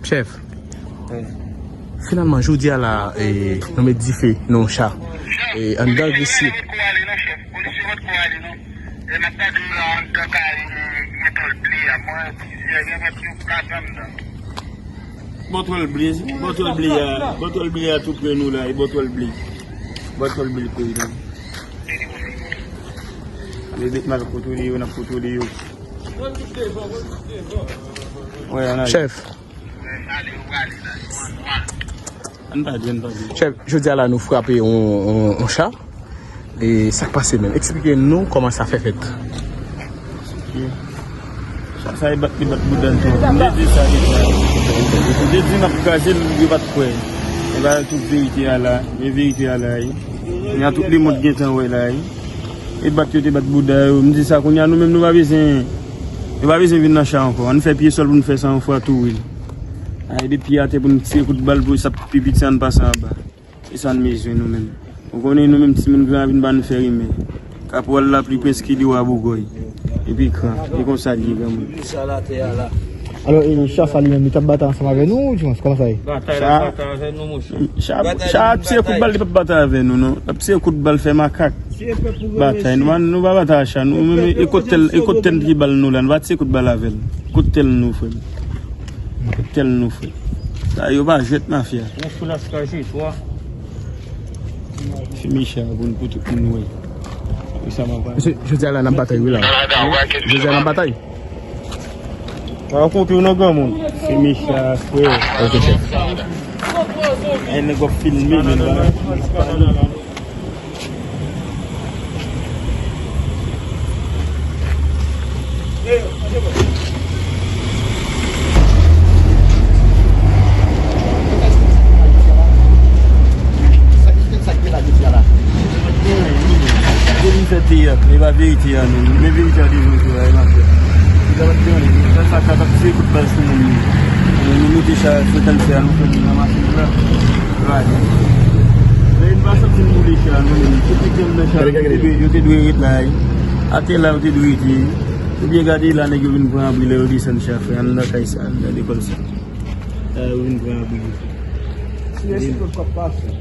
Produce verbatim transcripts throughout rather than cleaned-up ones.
Chèf, finalman, jodi a la, e, nou met dife nan yon cha, e, anndan Gresye. Bòtwèl ble, bòtwèl ble a, bòtwèl ble a tou pre nou la, e bòtwèl ble. Bòtwèl ble pre nou. Bebe mal kontwole yo, n ap kontwole yo. Chèf. Ann pa di, ann pa di. Chèf, jodi a la nou frape yon, yon, yon cha. E sa k pase menm? Eksplike nou kòman sa fè fèt. Sa, sa e bat, li bat bouda l tou. M te di sa deja. M te di m ap kraze l, yo pa t kwè. E ba tout verite a la, men verite a la, wi. Kounye a tout lemonn gentan wè la, wi. E bat yo te bat bouda yo. M di sa kounye a nou menm nou pa bezwen, nou pa bezwen vin nan cha ankò. Ann fè pye sòl pou n fè sa yon fwa tou, wi. Ay, depi atè pou n tire kout bal pou sa pi piti an pase anba. E sa n bezwen nou menm. Ou konnen nou menm timoun gran vin ba nou fè rimè. Kapwal lapli prens ki li wa bougòy. Epi kran. E konsa l ye granmoun. Alò, e, cha sa li menm, li t ap batay ansanm avè nou, ou di mwen, kòman sa ye? Batay la, batay avè nou, monchè. Cha, cha ap tire kout bal, li p ap batay avè nou, non. L ap tire kout bal fè makak. Batay, nou pa, nou pa batay a cha, nou menm, e kot tèl, e kot tèl ki ba l nou la, nou pa tire kout bal avè l. Kot tèl nou, frè m. Kot tèl nou, frè m. Sa yo pa jwèt mafya. Mesye, jodi a la n ap batay wi la. Jodi a n ap batay. Pa konpe w non granmoun. Se Micha, frè. Ok, chèf. E nèg w ap filme menm la. Sa ki, sa ki la jodi a la? Depi m fè teyat, e pa verite a menm. Men verite a devan jou a, e mafya. Li pa t gen anyen. Sa, sa, sa t ap tire kout bal sou moun yo. Nou, nou mete cha, fè tan fè a, nou fè moun nan machin la. Right. Men m pa santi m boule cha, non, men tout nèg ki nan cha, yo te dwe, yo te dwe ret la, wi. Atè la, yo te dwe rete. Oubyen gade la, nèg yo vin pran abri lè yo desann cha, frè. Anndan kay sa, anndan lekòl sa. La, yo vin pran abri yo. Si yon sipòt k ap pase.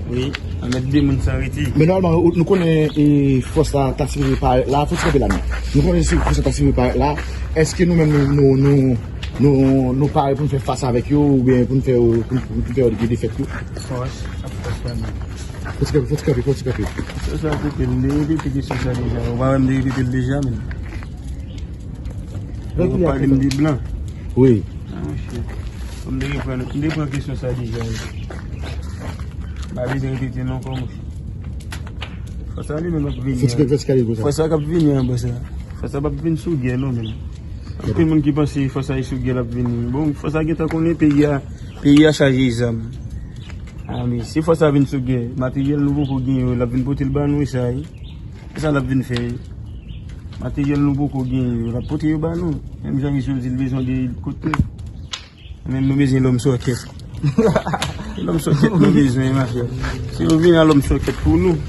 Wi, a mèt de moun san rete. Men nòmalman, ou, nou konnen, e, fòs la ta sipoze parèt la, fòs kanpe la, men. Nou konnen si fòs la ta sipoze parèt la, èske nou menm nou, nou, nou, nou, nou pare pou n fè fas avèk yo, oubyen pou n fè yo, pou n, pou n fè yo defèt yo? Fòs, ap fòs la menm. Fò ti kanpe, fò ti kanpe, fò ti kanpe. Sa, sa, kote m te repete kesyon sa deja. Ou pa wè m te repete l deja, men. Ou pale m de blan. Wi. Ah, monchè. Fò m te reprann, m te pran kesyon sa deja, wi. M pa bezwen repete non ankò, monchè. Fòs la li menm ap vini. Fò ti kanpe, fò ti kanpe, fò ti kanpe. Fòs la k ap vini anba sa. Fòs la p ap vin sou gè non, menm. Anpil moun ki panse fòs la sou gè l ap vini. Bon, fòs la gentan konnen peyi a, peyi a chaje zam. Ah, men si fòs la vin sou gè, materyèl nou poko gen yo, l ap vin pote l ba nou, e sa, wi. E sa l ap vin fè, wi. Materyèl nou poko gen yo, l ap pote yo ba nou. Menm jan misye di l bezwen de kote. Menm nou bezwen lòm sòkèt. Se lòm sòkèt nou bezwen, mafya. Si yo vin a lòm sòkèt pou nou.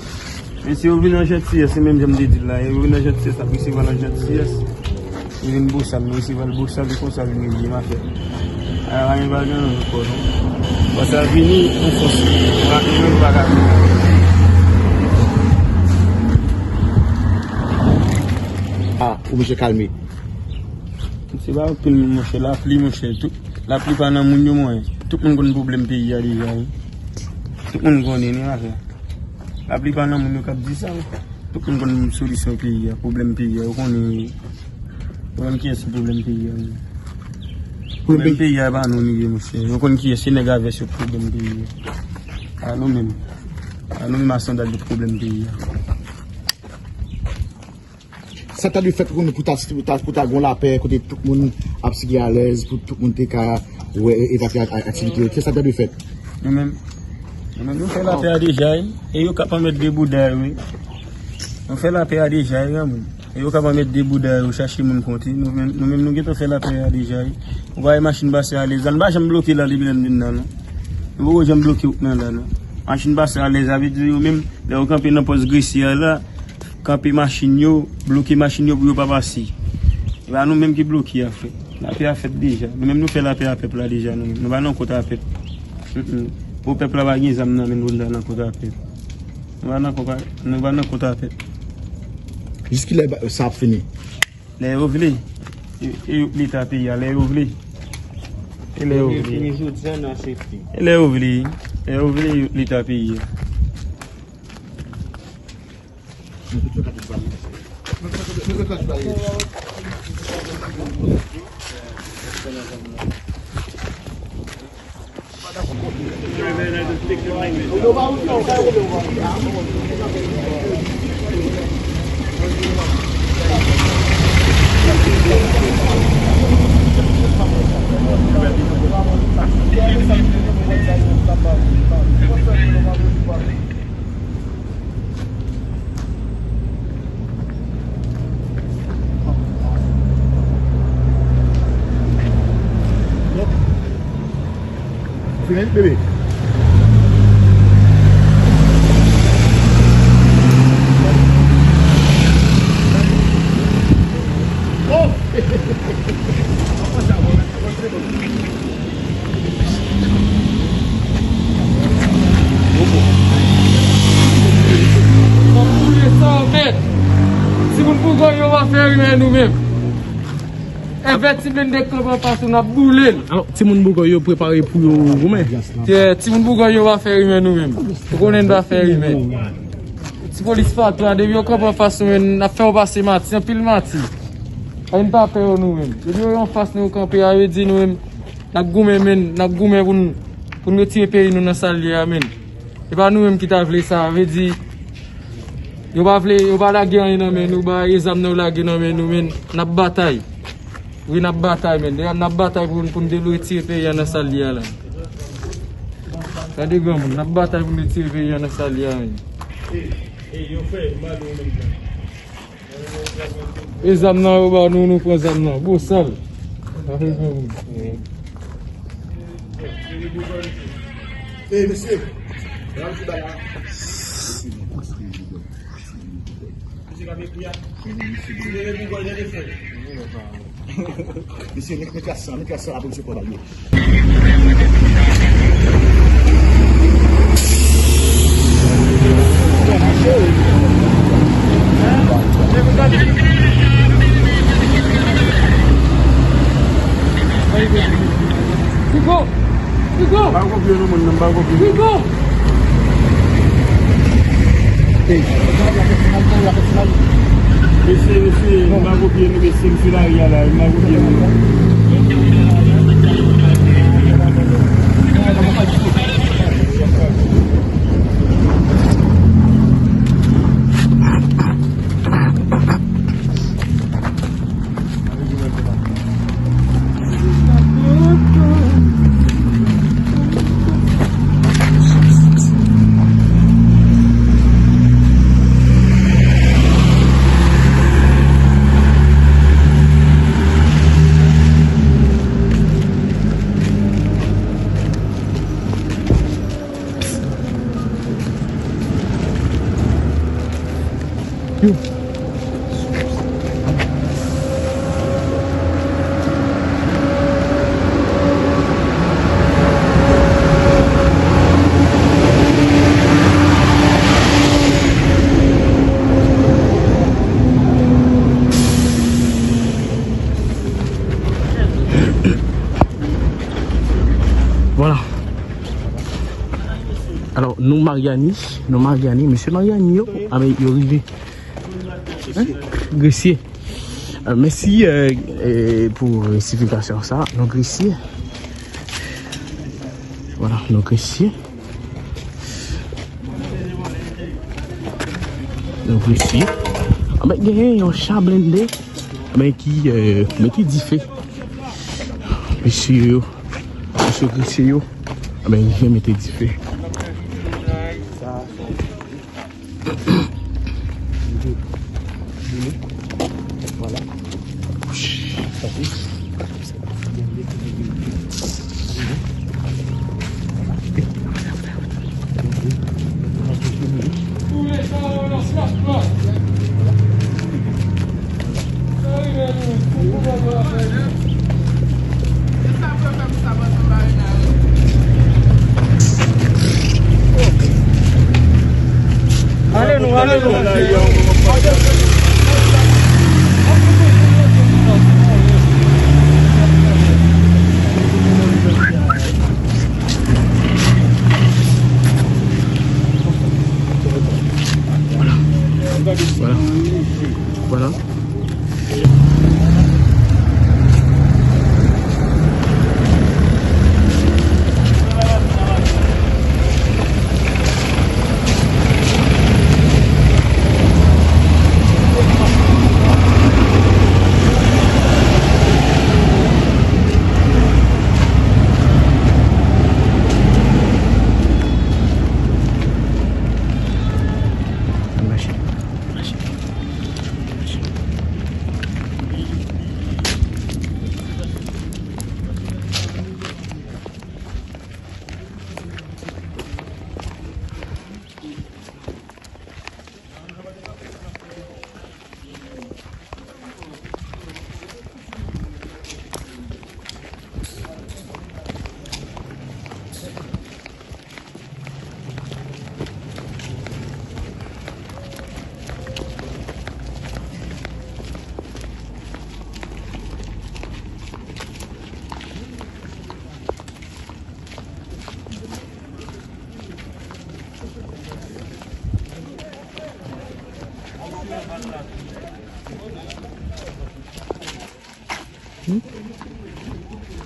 Men si yo vin an jantiyès, se menm jan m te di l la, yo vin an jantiyès, ap resevwa l an jantiyès. Yo vin bosal, nou resevwa l bosal, e konsa vin rive, mafya. A, anyen pa gen ankò, non. Fòs la vini, yon fòs. Pa gen menm pa ka vini. Ah, ou bezwen kalme. Se pa anpil moun, monchè. Lapli, monchè. Tout, laplipa nan moun yo, mwen. Tout moun konn pwoblèm peyi a deja, wi. Tout moun konnen, ni afè. Laplipa nan moun yo k ap di sa, wi. Tout moun konn solisyon peyi a, pwoblèm peyi a. Yo konnen, yo konn kiyès ki pwoblèm peyi a, wi. Pwoblèm peyi a, pa nou li ye, monchè. Yo konn kiyès, se nèg a vès yo pwoblèm peyi a. A nou menm. A nou menm a sandal yo pwoblèm peyi a. Sa ta dwe fèt pou, pou ta, pou ta, pou ta gon lapè, kote tout moun ap sigi alèz, pou tout moun te ka wè eta ak, ak, aktivite yo. Se sa ta dwe fèt. Nou menm, nou menm, nou fè lapè a deja, wi. E yo k ap anmède bouda yo, wi. Nou fè lapè a deja, wi, granmoun. E yo k ap anmède bouda yo, chache moun kont, wi. Nou menm, nou menm, nou gentan fè lapè a deja, wi. Ou pa wè machin pase alèz la, nou pa janm bloke la depi lè n vin la, non. Nou poko janm bloke wout nan la, non. Machin pase alèz, sa vle di yo menm, lè yo kanpe nan pòs Gresye a la, kanpe machin yo, bloke machin yo pou yo pa pase. E pa nou menm ki bloke a, frè. Lapè a fèt deja. Nou menm nou fè lapè a pèp la deja nou menm. Nou pa nan kont a pèp. Mm, mm. Pou pèp la pa gen zam nan men nou, nou ta nan kont a pèp. Nou pa nan kont a, nou pa nan kont a pèp. Jiskilè ba- sa ap fini? Lè yo vle. E, e yo leta peyi a, lè yo vle. E lè yo vle. Fini jodi a, nou asepte. E lè yo vle. Lè yo vle, yo leta peyi a. Fini, bebe? Oh! N ap boule sa mèt. Timoun Bougòy yo va fè rimè nou menm. Èvèti blende k kanpe anfas nou, n ap boule l. Alò, timoun Bougòy yo prepare pou yo goumen. Timoun Bougòy yo va fè rimè nou menm. Ou konnen n va fè rimè. Ti polis Fatra, depi yo kanpe anfas nou menm, n ap fè yo pase mati, anpil mati. Ay, n pa pè yo nou menm. Depi yo anfas nou yo kanpe, a vle di nou menm, n ap goumen menm, n ap goumen pou n, pou n retire peyi nou nan sa l ye a menm. E pa nou menm ki ta vle sa, a vle di, yo pa vle, yo pa lage anyen nan men nou, ba e zam nan yo lage nan men nou menm, n ap batay. Wi, n ap batay, menn. N ap batay pou, pou n te retire peyi a nan sa l ye a la. Gade granmoun, n ap batay pou n retire peyi a nan sa l ye a, menn. E zam nan yo ba nou, nou pran zam nan. Bosal. Gade granmoun. Ey, mesye. Gade ki bagay. Mesye k ap ekri a. Ti bebe Bougòy tande frè. Mesye, met, met kras sa, met kras sa la pou misye pran bal yo. Hugo! Hugo! M pa kopye non, moun nan, m pa kopye. Hugo! Mesye, mesye, m pa kopye nou, mesye, m sou lari a la, m pa kopye nou. Vwala. Alò, nou Maryani, nou Maryani, mesye Maryani yo, a, men yo rive. Hein? Gresye. Euh, mèsi, euh, euh, pou resifikasyon sa. Nou Gresye. Vwala, nou Gresye. Nou Gresye. Anben, genyen yon cha blende, anben, ki, euh, mete dife. Mesye yo, mesye Gresye yo, anben, yo mete dife. Vwala.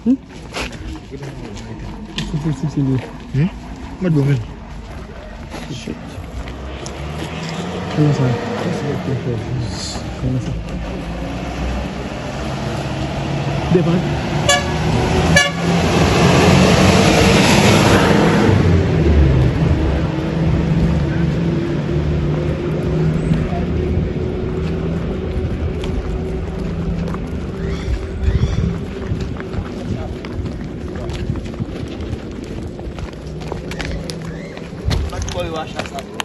Hmm? Se posib se li. Hmm? Mwen bon menm. Shit. Kòman sa? Kòman sa? Devan. Bat kò yo a chak sa tou.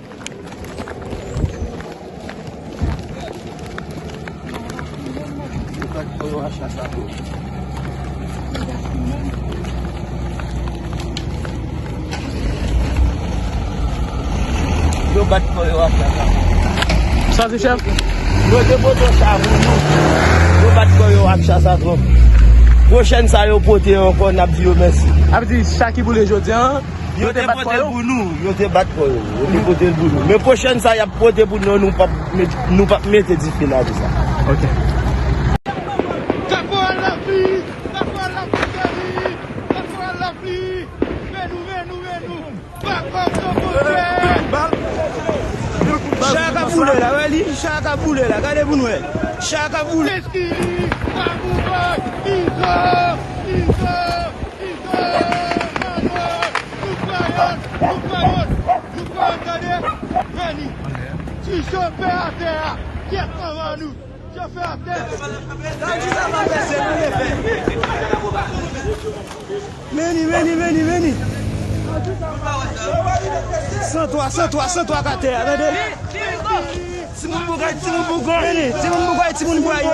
Yo bat kò yo a chak sa tou. Yo bat kò yo ak chasa. Sa se chèf? Yo te pote yon cha pou nou. Yo bat kò yo ak chasa twòp. Pwochèn sa yo pote ankò, n ap di yo mèsi. Ap di cha ki boule jodi a, yo te bat kò yo? Yo te pote l pou nou. Yo te bat kò yo. Yo te pote l pou nou. Men pwochèn sa y ap pote pou nou, nou p ap met, nou p ap mete dife nan sa. Ok. Kaporal Lapli! Kaporal Lapli, Gary! Kaporal Lapli! Veni, veni, veni! Cha ka boule la, wè li, cha ka boule la, gade pou n wè. Cha ka boule. Lespri, pa pou bay, Izo, Izo, Izo, Manòl, nou kwè yo, nou kwè yo, nou kwè yo, tande, veni. Ti chofè atè a, kyèt manman nou. Veni, veni, veni, veni. San twa, san twa, san twa k atè a, tande. Timoun bougay, timoun bougay. Veni, timoun bougay, timoun bougay yo.